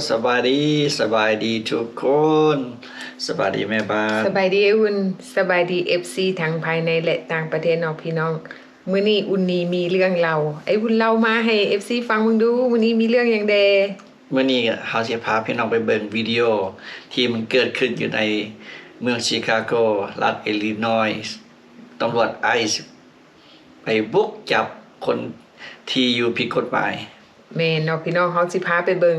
ສະບາຍດີ ສະບາຍດີທຸກຄົນ ສະບາຍດີແມ່ບ້ານ ສະບາຍດີອ້າຍອຸ່ນ ສະບາຍດີເອັຟຊີທັງພາຍໃນ ແລະ ຕ່າງປະເທດເນາະພີ່ນ້ອງ. ມື້ນີ້ອຸ່ນນີມີເລື່ອງເລົ່າ ໄອ້ອຸ່ນເລົ່າມາໃຫ້ເອັຟຊີຟັງເບິ່ງດູ ມື້ນີ້ມີເລື່ອງຫຍັງແດ່? ມື້ນີ້ເຮົາຊິພາພີ່ນ້ອງໄປເບິ່ງວິດີໂອທີ່ມັນເກີດຂຶ້ນຢູ່ໃນເມືອງຊິຄາໂກ ລັດອີລີນອຍ ຕຳຫຼວດໄອສ໌ໄປບຸກຈັບຄົນທີ່ຢູ່ຜິດກົດໝາຍ. ແມ່ນເນາະພີ່ນ້ອງ ເຮົາຊິພາໄປເບິ່ງ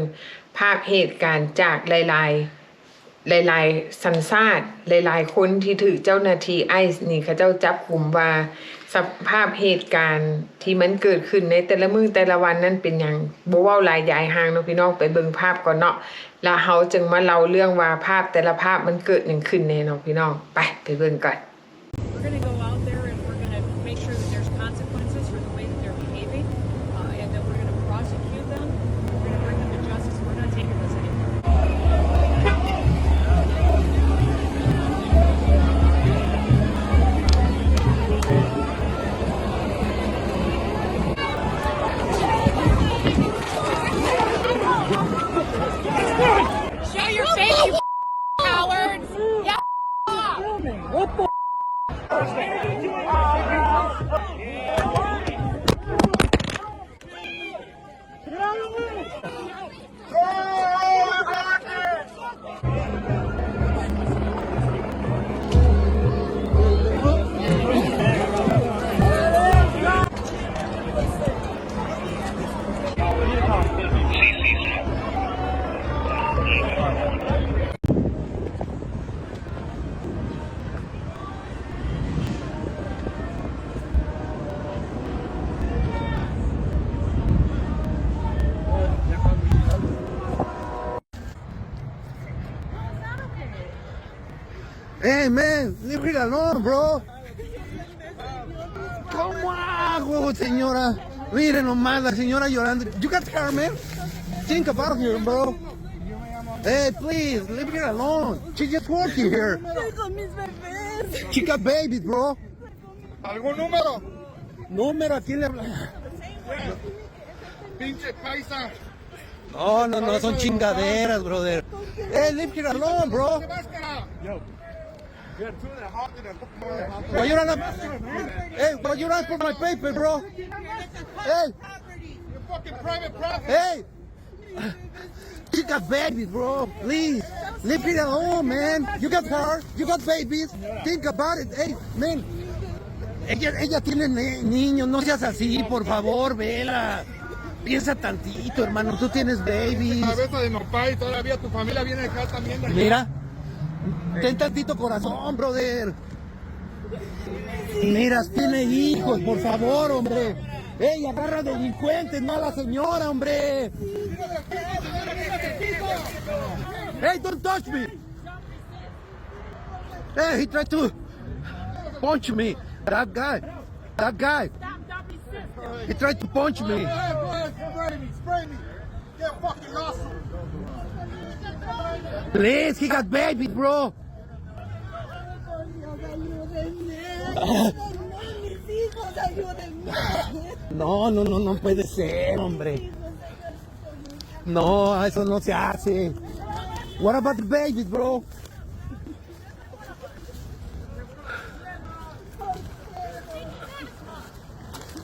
ພາບເຫດການຈາກຫຼາຍໆ ຫຼາຍໆສັນຊາດ ຫຼາຍໆຄົນທີ່ຖືກເຈົ້າໜ້າທີ່ໄອສ໌ນີ້ເຂົາເຈົ້າຈັບກຸມ ວ່າສະພາບເຫດການທີ່ມັນເກີດຂຶ້ນໃນແຕ່ລະມື້ແຕ່ລະວັນນັ້ນເປັນຫຍັງ. ບໍ່ເວົ້າຫຼາຍຢາຍຫ່າງເນາະພີ່ນ້ອງ ໄປເບິ່ງພາບກ່ອນເນາະ ລະເຮົາຈຶ່ງມາເລົ່າເລື່ອງວ່າພາບແຕ່ລະພາບມັນເກີດຫຍັງຂຶ້ນແດ່ເນາະພີ່ນ້ອງ. ໄປ ໄປເບິ່ງກ່ອນ. We're gonna go out there and we're gonna make sure that there's consequences for the way that they're behaving, uh, and that we're gonna prosecute them. We're gonna bring them to justice. We're not taking this anymore. Show your face, you cowards! Yeah. What the Hey, man, leave it alone, bro. ¿Cómo hago, señora? Mire nomás, la señora llorando. You got her, man? Think about her, bro. Hey, please, leave her alone. She just working here. She got babies, bro. ¿Algún número? Número, ¿a quién le habla? Pinche paisa. No, no, no, son chingaderas, brother. Hey, leave her alone, bro. Yo. Why you run up? Hey, why you run for my paper, bro? Hey. Your fucking private property. Hey. She got babies, bro. Please. Leave it alone, man. You got her. You got babies. Think about it. Hey, man. Ella, ella tiene ni-, niños. No seas así, por favor, vela. Piensa tantito, hermano. Tú tienes babies. Cabeza de nopal y todavía tu familia viene acá también de allá. Mira. Ten tantito corazón, brother. Mira, tiene hijos, por favor, hombre. Ey, agarra delincuentes, no a la señora, hombre. Hey, don't touch me. Hey, he tried to punch me. That guy. That guy. He tried to punch me. Go ahead, go ahead, spray me, spray me. Get fucking lost. Please, he got babies, bro. No, no, no, no puede ser, hombre. No, eso no se hace. What about the babies, bro?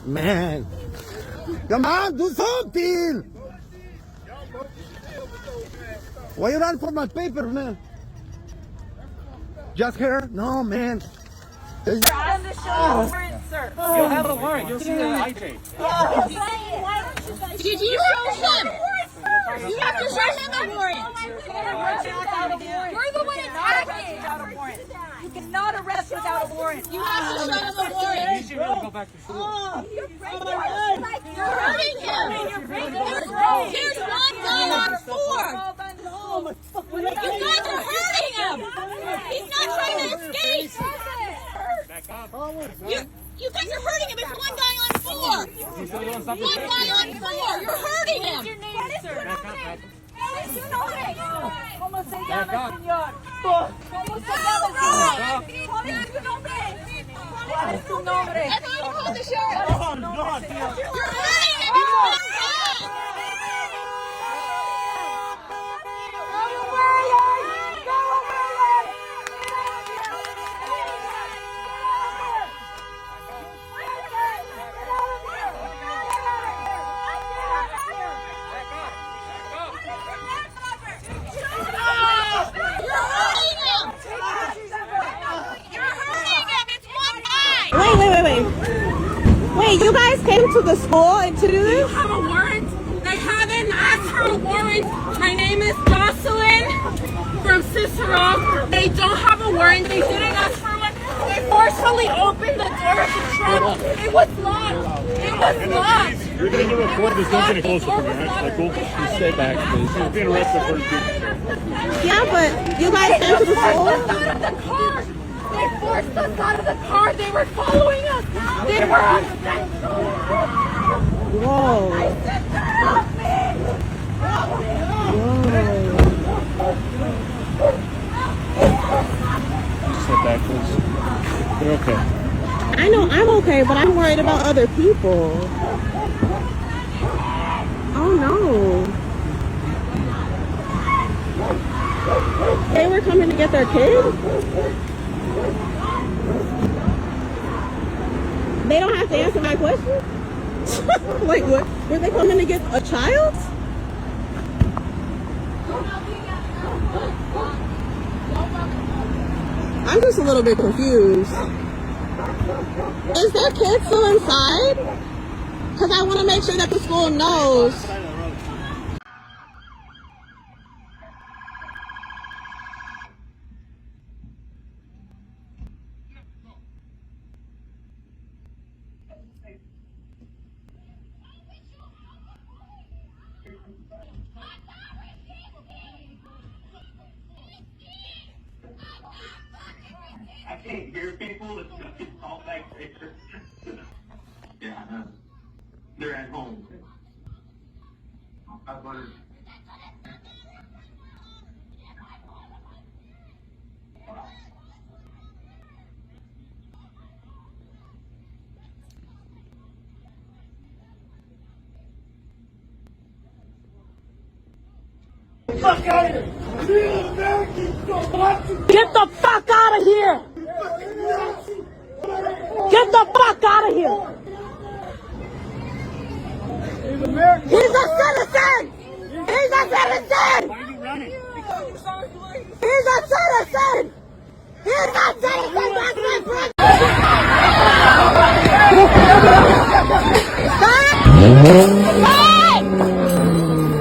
Man. Come on, do something. Why you run for my paper, man? Just here? No, man. You'll have a warrant, sir. You'll have a warrant. You'll see the I J. Did you show him? You have to show him a warrant. You're the one attacking. You cannot arrest without a warrant. You have to show him a warrant. You should really go back to school. Oh, you're breaking. You're hurting him. You're breaking. There's one guy on four. You guys are hurting him. He's not trying to escape. You, you guys are hurting him. It's one guy on four. One guy on four. You're hurting him. What is your name, sir? ¿Cómo se llama el señor? ¿Cómo se llama el señor? ¿Cuál es su nombre? ¿Cuál es su nombre? Everyone hold the sheriff. ¿Cuál es su nombre, señor? You're hurting him. It's one guy. Wait, wait, wait, wait. Wait, you guys came to the school and to do this? Have a warrant? They haven't asked for a warrant. My name is Jocelyn from Cicero. They don't have a warrant. They didn't ask for one. They forcefully opened the door of the truck. It was locked. It was locked. You're gonna get recorded. There's nothing closer from here, right, Michael? Just stay back, please. You're being arrested for speeding. Yeah, but you guys came to the school? They forced us out of the car. They were following us. They were obsessed. Whoa. I said, "Help me! Help me!" Whoa. Step back, please. You're okay. I know I'm okay, but I'm worried about other people. Oh, no. They were coming to get their kid? They don't have to answer my question? Like, what? Were they coming to get a child? I'm just a little bit confused. Is their kid still inside? 'Cause I wanna make sure that the school knows. I can't hear people. It's just all back there. Yeah, I know. They're at home. Fuck out of here! Get the fuck out of here! Get the fuck out of here! He's a citizen! He's a citizen! He's a citizen! He's a citizen! That's my brother! Stop! Stop!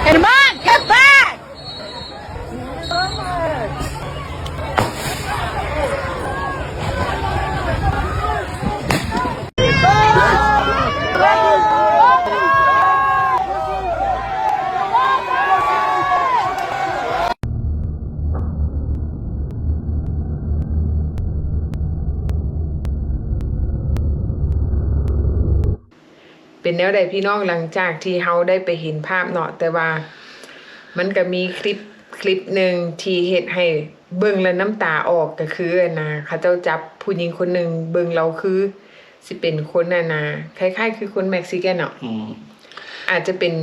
Herman, get back! ເປັນແນວໃດພີ່ນ້ອງ ຫຼັງຈາກທີ່ເຮົາໄດ້ໄປເຫັນພາບເນາະ? ແຕ່ວ່າມັນກະມີຄລິບ ຄລິບໜຶ່ງທີ່ເຮັດໃຫ້ເບິ່ງແລ້ວນ້ຳຕາອອກ ກະຄື ອັນນ່າ ເຂົາເຈົ້າຈັບຜູ້ຍິງຄົນໜຶ່ງ ເບິ່ງລາວຄືຊິເປັນຄົນ ອັນນ່າ ຄ້າຍໆຄືຄົນເມັກຊິກັນເນາະ. ອືມ ອາດຈະເປັນ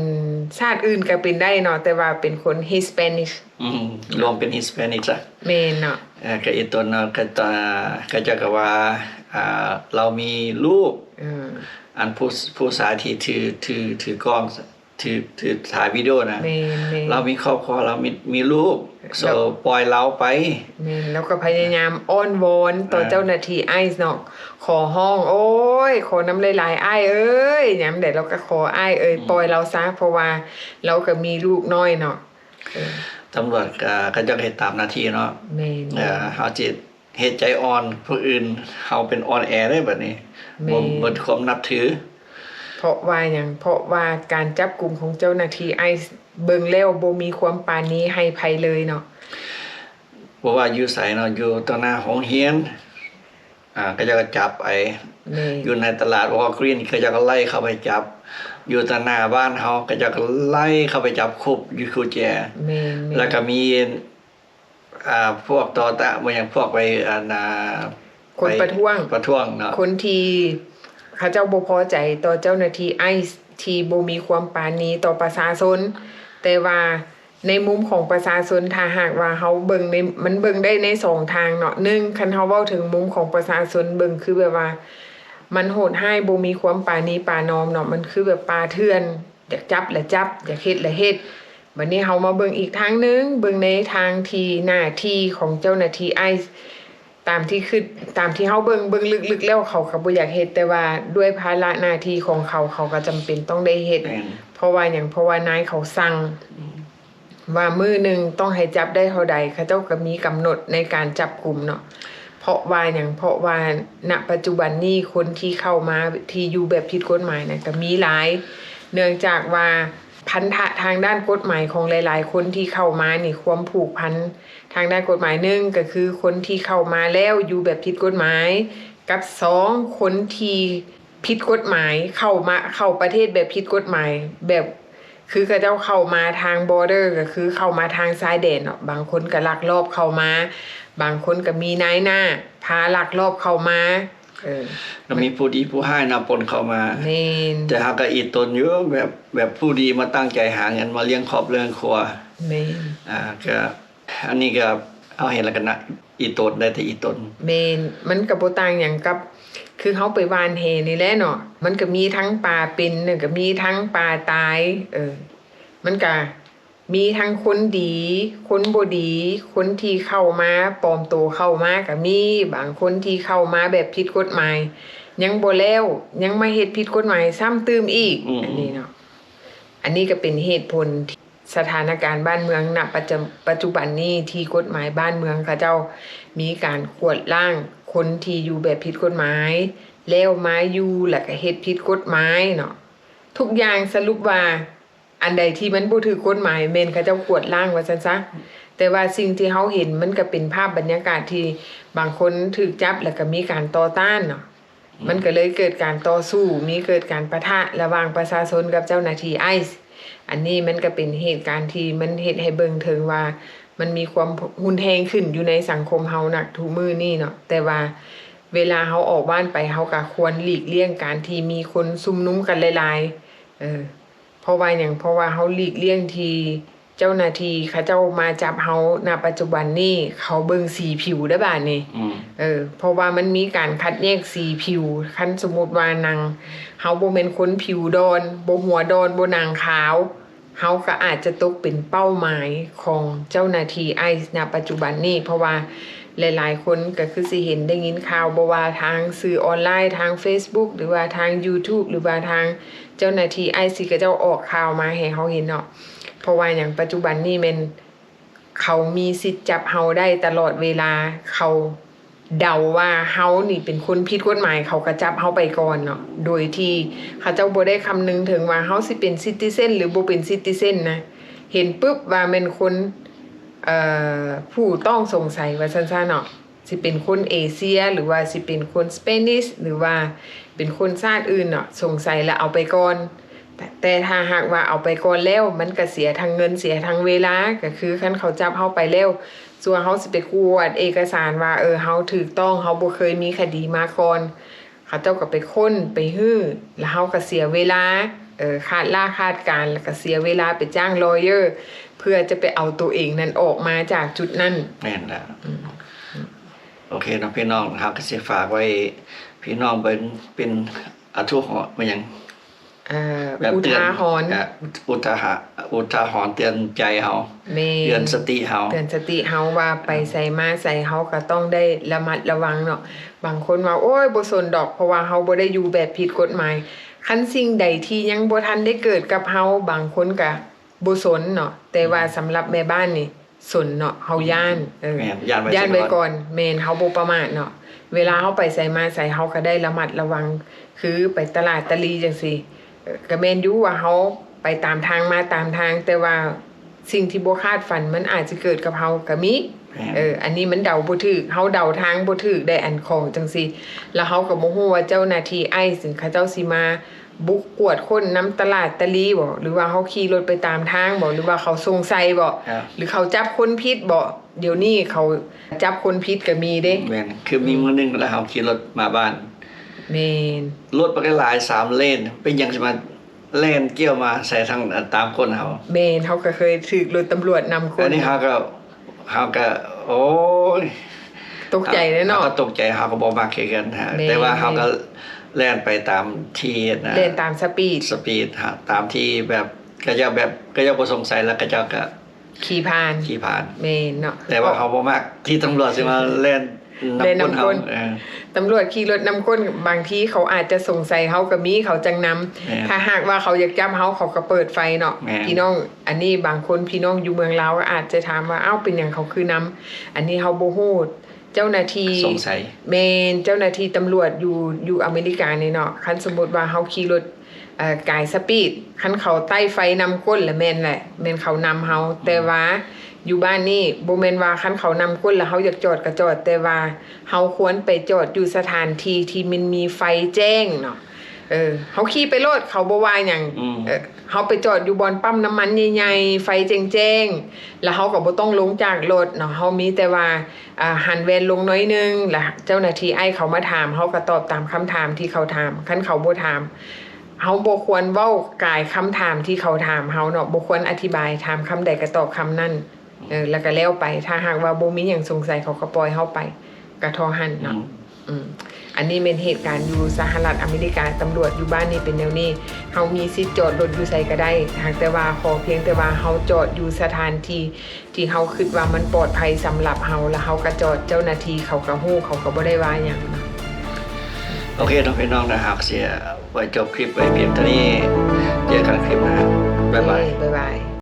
ຊາດອື່ນກະເປັນໄດ້ເນາະ ແຕ່ວ່າເປັນຄົນຮິສແປນິດ. ອືມ ລວມເປັນຮິສແປນິດຊະ. ແມ່ນເນາະ. ເອີ ກະອີຕົນເນາະ ກະ ກະເຈົ້າກະວ່າ ອ່າ ລາວມີລູກ ເອີ ອັນຜູ້ ຜູ້ຊາຍທີ່ຖື ຖື ຖືກ້ອງ ຖື ຖືຖ່າຍວິດີໂອນະ. ແມ່ນໆ ລາວມີຄອບຄົວ ລາວມີ ມີລູກ ໂຊ ແລ້ວ ປ່ອຍລາວໄປ. ແມ່ນ ລາວກະພະຍາຍາມອ້ອນວອນຕໍ່ ອ່າ ເຈົ້າໜ້າທີ່ໄອສ໌ເນາະ ຂໍຮ້ອງ ໂອ້ຍ ຂໍນຳຫຼາຍໆ ອ້າຍເອີຍ ຍາມໃດລາວກະຂໍ ອ້າຍເອີຍ ອືມ ປ່ອຍລາວຊະ ເພາະວ່າລາວກະມີລູກນ້ອຍເນາະ. ເອີ ຕຳຫຼວດກະ ເຂົາເຈົ້າກະເຮັດຕາມໜ້າທີ່ເນາະ. ແມ່ນໆ ເອີ ເຮົາຊິເຮັດໃຈອ່ອນຜູ້ອື່ນ ເຮົາເປັນອ່ອນແອເດ້ບັດນີ້. ແມ່ນ ບໍ່ ເບິດຄວາມນັບຖື. ເພາະວ່າຫຍັງ? ເພາະວ່າການຈັບກຸມຂອງເຈົ້າໜ້າທີ່ໄອສ໌ເບິ່ງແລ້ວບໍ່ມີຄວາມປານີໃຫ້ໃຜເລີຍເນາະ. ບໍ່ວ່າຢູ່ໃສເນາະ ຢູ່ຕໍ່ໜ້າໂຮງຮຽນ ອ່າ ເຂົາເຈົ້າກະຈັບໄປ. ແມ່ນ ຢູ່ໃນຕະຫຼາດວອລກຣີນ ເຂົາເຈົ້າກະໄລ່ເຂົ້າໄປຈັບ. ຢູ່ຕໍ່ໜ້າບ້ານເຮົາ ເຂົາເຈົ້າກະໄລ່ເຂົ້າໄປຈັບຄຸກຢູ່ກຸແຈ. ແມ່ນໆ ແລ້ວກະມີ ອ່າ ພວກຕໍ່ຕ້ານ ບໍ່ຫຍັງ ພວກໄປ ອັນນ່າ ຄົນປະທ້ວງ ປະທ້ວງເນາະ ຄົນທີ່ເຂົາເຈົ້າບໍ່ພໍໃຈຕໍ່ເຈົ້າໜ້າທີ່ໄອສ໌ ທີ່ບໍ່ມີຄວາມປານີຕໍ່ປະຊາຊົນ. ແຕ່ວ່າໃນມຸມຂອງປະຊາຊົນ ຖ້າຫາກວ່າເຮົາເບິ່ງໃນ ມັນເບິ່ງໄດ້ໃນສອງທາງເນາະ. ໜຶ່ງ ຄັນເຮົາເວົ້າເຖິງມຸມຂອງປະຊາຊົນ ເບິ່ງຄືແບບວ່າມັນໂຫດຮ້າຍ ບໍ່ມີຄວາມປານີປານອມເນາະ, ມັນຄືແບບປ່າເຖື່ອນ ຢາກຈັບລະຈັບ ຢາກເຮັດລະເຮັດ. ບັດນີ້ເຮົາມາເບິ່ງອີກທາງໜຶ່ງ ເບິ່ງໃນທາງທີ່ໜ້າທີ່ຂອງເຈົ້າໜ້າທີ່ໄອສ໌ ຕາມທີ່ຄິດ ຕາມທີ່ເຮົາເບິ່ງ ເບິ່ງລຶກໆແລ້ວເຂົາກໍບໍ່ຢາກເຮັດ ແຕ່ວ່າດ້ວຍພາລະໜ້າທີ່ຂອງເຂົາ ເຂົາກໍຈຳເປັນຕ້ອງໄດ້ເຮັດ. ແມ່ນ. ເພາະວ່າຫຍັງ? ເພາະວ່ານາຍເຂົາສັ່ງ ອືມ ວ່າມື້ໜຶ່ງຕ້ອງໃຫ້ຈັບໄດ້ເທົ່າໃດ ເຂົາເຈົ້າກໍມີກຳນົດໃນການຈັບກຸມເນາະ. ເພາະວ່າຫຍັງ? ເພາະວ່າ ນະ ປັດຈຸບັນນີ້ຄົນທີ່ເຂົ້າມາທີ່ຢູ່ແບບຜິດກົດໝາຍນະ ກໍມີຫຼາຍ ເນື່ອງຈາກວ່າພັນທະທາງດ້ານກົດໝາຍຂອງຫຼາຍໆຄົນທີ່ເຂົ້າມານີ້ ຄວາມຜູກພັນທາງດ້ານກົດໝາຍ ໜຶ່ງ ກໍຄືຄົນທີ່ເຂົ້າມາແລ້ວຢູ່ແບບຜິດກົດໝາຍ ກັບ ສອງ ຄົນທີ່ຜິດກົດໝາຍ ເຂົ້າມາ ເຂົ້າປະເທດແບບຜິດກົດໝາຍ ແບບ ຄືເຂົາເຈົ້າເຂົ້າມາທາງ border ກໍຄືເຂົ້າມາທາງຊາຍແດນເນາະ. ບາງຄົນກໍລັກລອບເຂົ້າມາ ບາງຄົນກໍມີນາຍໜ້າພາລັກລອບເຂົ້າມາ. ເອີ ກໍມີຜູ້ດີຜູ້ຮ້າຍນະປົນເຂົ້າມາ. ແມ່ນ. ແຕ່ເຮົາກໍອີ່ຕົນຢູ່ ແບບ ແບບຜູ້ດີມາຕັ້ງໃຈຫາເງິນມາລ້ຽງຄອບລ້ຽງຄົວ. ແມ່ນ. ອ່າ ກໍ ອັນນີ້ກໍເຮົາເຫັນແລ້ວກໍໜ້າອີ່ຕົນ ໄດ້ແຕ່ອີ່ຕົນ. ແມ່ນ. ມັນກໍບໍ່ຕ່າງຫຍັງກັບ ຄືເຮົາໄປຫວ່ານແຫນີ້ແຫຼະເນາະ, ມັນກໍມີທັງປາເປັນ ແລ້ວກໍມີທັງປາຕາຍ. ເອີ ມັນກໍມີທັງຄົນດີ ຄົນບໍ່ດີ, ຄົນທີ່ເຂົ້າມາ ປອມໂຕເຂົ້າມາກໍມີ, ບາງຄົນທີ່ເຂົ້າມາແບບຜິດກົດໝາຍ ຍັງບໍ່ແລ້ວ ຍັງມາເຮັດຜິດກົດໝາຍຊ້ຳຕື່ມອີກ. ອືມ ອັນນີ້ເນາະ ອັນນີ້ກໍເປັນເຫດຜົນທີ່ ສະຖານະການບ້ານເມືອງນະປັດຈະ ປັດຈຸບັນນີ້ ທີ່ກົດໝາຍບ້ານເມືອງເຂົາເຈົ້າມີການກວດລ້າງຄົນທີ່ຢູ່ແບບຜິດກົດໝາຍ ແລ້ວມາຢູ່ ແລ້ວກະເຮັດຜິດກົດໝາຍເນາະ. ທຸກຢ່າງສະຫຼຸບວ່າ ອັນໃດທີ່ມັນບໍ່ຖືກກົດໝາຍ ແມ່ນເຂົາເຈົ້າກວດລ້າງວ່າຊັ້ນຊະ. ແຕ່ວ່າສິ່ງທີ່ເຮົາເຫັນ ມັນກະເປັນພາບບັນຍາກາດທີ່ບາງຄົນຖືກຈັບ ແລ້ວກະມີການຕໍ່ຕ້ານເນາະ. ອືມ ມັນກໍເລີຍເກີດການຕໍ່ສູ້ ມີເກີດການປະທະລະຫວ່າງປະຊາຊົນກັບເຈົ້າໜ້າທີ່ໄອສ໌. ອັນນີ້ມັນກໍເປັນເຫດການທີ່ມັນເຮັດໃຫ້ເບິ່ງເຖິງວ່າ ມັນມີຄວາມຮຸນແຮງຂຶ້ນຢູ່ໃນສັງຄົມເຮົານະທຸກມື້ນີ້ເນາະ. ແຕ່ວ່າເວລາເຮົາອອກບ້ານໄປ ເຮົາກໍຄວນຫຼີກລ່ຽງການທີ່ມີຄົນຊຸມນຸມກັນຫຼາຍໆ. ເອີ ເພາະວ່າຫຍັງ? ເພາະວ່າເຮົາຫຼີກລ່ຽງທີ່ ເຈົ້າໜ້າທີ່ເຂົາເຈົ້າມາຈັບເຮົານະປັດຈຸບັນນີ້ ເຂົາເບິ່ງສີຜິວເດີ້ບາດນີ້. ອືມ ເອີ ເພາະວ່າມັນມີການຄັດແຍກສີຜິວ. ຄັນສົມມຸດວ່າໜັງເຮົາບໍ່ແມ່ນຄົນຜິວດອນ ບໍ່ຫົວດອນ ບໍ່ໜັງຂາວ ເຮົາກໍອາດຈະຕົກເປັນເປົ້າໝາຍຂອງເຈົ້າໜ້າທີ່ໄອສ໌ນະປັດຈຸບັນນີ້. ເພາະວ່າຫຼາຍໆຄົນກໍຄືຊິເຫັນໄດ້ຍິນຂ່າວ ບໍ່ວ່າທາງສື່ອອນລາຍ ທາງເຟສບຸກ ຫຼືວ່າທາງຢູທູບ ຫຼືວ່າທາງເຈົ້າໜ້າທີ່ໄອສ໌ ທີ່ເຂົາເຈົ້າອອກຂ່າວມາໃຫ້ເຮົາເຫັນເນາະ. ເພາະວ່າຫຍັງ? ປັດຈຸບັນນີ້ແມ່ນເຂົາມີສິດຈັບເຮົາໄດ້ຕະຫຼອດເວລາ. ເຂົາເດົາວ່າເຮົານີ້ເປັນຄົນຜິດກົດໝາຍ ເຂົາກໍຈັບເຮົາໄປກ່ອນເນາະ ໂດຍທີ່ເຂົາເຈົ້າບໍ່ໄດ້ຄຳນຶງເຖິງວ່າເຮົາຊິເປັນຊິຕິເຊັນ ຫຼື ບໍ່ເປັນຊິຕິເຊັນນະ. ເຫັນປຶບວ່າແມ່ນຄົນ ເອີ ຜູ້ຕ້ອງສົງໄສວ່າຊັ້ນຊະເນາະ. ຊິເປັນຄົນເອເຊຍ ຫຼືວ່າຊິເປັນຄົນສະເປນິດ ຫຼືວ່າເປັນຄົນຊາດອື່ນເນາະ ສົງໄສລະເອົາໄປກ່ອນ. ແຕ່ ແຕ່ຖ້າຫາກວ່າເອົາໄປກ່ອນແລ້ວ ມັນກະເສຍທັງເງິນ ເສຍທັງເວລາ. ກະຄືຄັນເຂົາຈັບເຮົາໄປແລ້ວ ສ່ວນເຮົາຊິໄປກວດເອກະສານວ່າ ເອີ ເຮົາຖືກຕ້ອງ ເຮົາບໍ່ເຄີຍມີຄະດີມາກ່ອນ ເຂົາເຈົ້າກໍໄປຄົ້ນໄປຮື້ ແລ້ວເຮົາກໍເສຍເວລາ ເອີ ຂາດລາຂາດການ ແລ້ວກໍເສຍເວລາໄປຈ້າງ lawyer ເພື່ອຈະໄປເອົາໂຕເອງນັ້ນອອກມາຈາກຈຸດນັ້ນ. ແມ່ນແລ້ວ. ອືມ ໂອເຄເນາະພີ່ນ້ອງ ເຮົາກໍຊິຝາກໄວ້ພີ່ນ້ອງເບິ່ງເປັນອາທຸຫອນ ແມ່ນຫຍັງ? ເອີ ແບບ ອຸທາຫອນ ເຕືອນ ເອີ ອຸທາຫະ ອຸທາຫອນເຕືອນໃຈເຮົາ. ແມ່ນ. ເຕືອນສະຕິເຮົາ ເຕືອນສະຕິເຮົາວ່າໄປໃສມາໃສ ເຮົາກໍຕ້ອງໄດ້ລະມັດລະວັງເນາະ. ບາງຄົນວ່າ ໂອ້ຍ ບໍ່ສົນດອກ ເພາະວ່າເຮົາບໍ່ໄດ້ຢູ່ແບບຜິດກົດໝາຍ. ຄັນສິ່ງໃດທີ່ຍັງບໍ່ທັນໄດ້ເກີດກັບເຮົາ ບາງຄົນກະບໍ່ສົນເນາະ ແຕ່ວ່າ ອືມ ສຳລັບແມ່ບ້ານນີ້ ສົນເນາະ ເຮົາຢ້ານ. ເອີ ຢ້ານໄວ້ ຢ້ານໄວ້ກ່ອນ. ແມ່ນ ເຮົາບໍ່ປະໝາດເນາະ ເວລາເຮົາໄປໃສມາໃສ ເຮົາກໍໄດ້ລະມັດລະວັງ. ຄືໄປຕະຫຼາດຕະລີຈັ່ງຊີ້ ເອີ ກໍແມ່ນຢູ່ວ່າເຮົາໄປຕາມທາງມາຕາມທາງ ແຕ່ວ່າສິ່ງທີ່ບໍ່ຄາດຝັນມັນອາດຈະເກີດກັບເຮົາກໍມີ. ແມ່ນ. ເອີ ອັນນີ້ມັນເດົາບໍ່ຖືກ ເຮົາເດົາທາງບໍ່ຖືກໄດ໋ ອັນຂອງຈັ່ງຊີ້. ແລ້ວເຮົາກໍບໍ່ຮູ້ວ່າເຈົ້າໜ້າທີ່ໄອສ໌ເຂົາເຈົ້າຊິມາບຸກກວດຄົ້ນນຳຕະຫຼາດຕະລີບໍ ຫຼືວ່າເຮົາຂີ່ລົດໄປຕາມທາງບໍ ຫຼືວ່າເຂົາສົງໄສບໍ ຫຼືເຂົາຈັບຄົນຜິດບໍ. ດຽວນີ້ເຂົາຈັບຄົນຜິດກໍມີເດ້. ແມ່ນ ຄືມີມື້ໜຶ່ງແລ້ວເຮົາຂີ່ລົດມາບ້ານ. ແມ່ນ. ລົດບັກຫຼາຍສາມເລນ ເປັນຫຍັງຊິມາ ແລ່ນກ່ຽວມາໃສ່ທາງ ຕາມກົ້ນເຮົາ. ແມ່ນ, ເຮົາກໍເຄີຍຖືກລົດຕຳຫຼວດນຳກົ້ນ. ອັນນີ້ເຮົາກໍ ເຮົາກໍ ໂອ້ຍ ຕົກໃຈເດ້ເນາະ. ເຮົາກໍຕົກໃຈ, ເຮົາກໍບໍ່ມັກຄືກັນ. ແມ່ນ, ແຕ່ວ່າເຮົາກໍແລ່ນໄປຕາມທີ່ນະ, ແລ່ນຕາມສະປີດ, ສະປີດ ຕາມທີ່ແບບ ເຂົາເຈົ້າແບບ ເຂົາເຈົ້າບໍ່ສົງໄສ ແລ້ວເຂົາເຈົ້າກໍ ຂີ່ຜ່ານ ຂີ່ຜ່ານ. ແມ່ນເນາະ. ແຕ່ວ່າເຮົາບໍ່ມັກທີ່ຕຳຫຼວດຊິມາແລ່ນນຳ ແລ່ນນຳກົ້ນ ກົ້ນເຮົາ. ເອີ ຕຳຫຼວດຂີ່ລົດນຳກົ້ນ ບາງທີເຂົາອາດຈະສົງໄສເຮົາກໍມີ ເຂົາຈັ່ງນຳ. ແມ່ນ. ຖ້າຫາກວ່າເຂົາຢາກຈັບເຮົາ ເຂົາກໍເປີດໄຟເນາະ. ແມ່ນ. ພີ່ນ້ອງ ອັນນີ້ບາງຄົນ ພີ່ນ້ອງຢູ່ເມືອງລາວກໍອາດຈະຖາມວ່າ ອ້າວ ເປັນຫຍັງເຂົາຄືນຳ? ອັນນີ້ເຮົາບໍ່ຮູ້. ເຈົ້າໜ້າທີ່ ສົງໄສ. ແມ່ນ, ເຈົ້າໜ້າທີ່ຕຳຫຼວດຢູ່ ຢູ່ອາເມລິການີ້ເນາະ, ຄັນສົມມຸດວ່າເຮົາຂີ່ລົດ ເອີ ກາຍສະປີດ ຄັນເຂົາໄຕ້ໄຟນຳກົ້ນລະແມ່ນແຫຼະ ແມ່ນເຂົານຳເຮົາ. ອືມ. ແຕ່ວ່າຢູ່ບ້ານນີ້ບໍ່ແມ່ນວ່າຄັນເຂົານຳກົ້ນລະເຮົາຢາກຈອດກໍຈອດ, ແຕ່ວ່າເຮົາຄວນໄປຈອດຢູ່ສະຖານທີ່ທີ່ມັນມີໄຟແຈ້ງເນາະ. ເອີ ເຮົາຂີ່ໄປໂລດ ເຂົາບໍ່ວ່າຫຍັງ. ອືມ. ເອີ ເຮົາໄປຈອດຢູ່ບ່ອນປ້ຳນ້ຳມັນໃຫຍ່ໆ ໄຟແຈ້ງໆ ລະເຮົາກໍບໍ່ຕ້ອງລົງຈາກລົດເນາະ, ເຮົາມີແຕ່ວ່າ ອາ ຫັນແວ່ນລົງໜ້ອຍໜຶ່ງ ລະເຈົ້າໜ້າທີ່ອ້າຍເຂົາມາຖາມ ເຮົາກໍຕອບຕາມຄຳຖາມທີ່ເຂົາຖາມ. ຄັນເຂົາບໍ່ຖາມ ເຮົາບໍ່ຄວນເວົ້າກາຍຄຳຖາມທີ່ເຂົາຖາມເຮົາເນາະ, ບໍ່ຄວນອະທິບາຍ, ຖາມຄຳໃດກໍຕອບຄຳນັ້ນ. ເອີ ລະກະແລ້ວໄປ, ຖ້າຫາກວ່າບໍ່ມີຫຍັງສົງໄສ ເຂົາກະປ່ອຍເຮົາໄປ ກະທໍ່ຫັ້ນເນາະ. ອືມ. ອືມ. ອັນນີ້ແມ່ນເຫດການຢູ່ສະຫະລັດອາເມລິກາ, ຕຳຫຼວດຢູ່ບ້ານນີ້ເປັນແນວນີ້, ເຮົາມີສິດຈອດລົດຢູ່ໃສກະໄດ້, ຫາກແຕ່ວ່າ ຂໍພຽງແຕ່ວ່າເຮົາຈອດຢູ່ສະຖານທີ່ທີ່ເຮົາຄິດວ່າມັນປອດໄພສຳລັບເຮົາ ລະເຮົາກະຈອດ, ເຈົ້າໜ້າທີ່ເຂົາກະຮູ້, ເຂົາກະບໍ່ໄດ້ວ່າຫຍັງເນາະ. ໂອເຄເນາະ ພີ່ນ້ອງນະ, ຫາກຊິໄວ້ຈົບຄລິບໄວ້ພຽງເທົ່ານີ້, ເຈີກັນຄລິບໜ້າ. ບາຍບາຍ. ບາຍບາຍ.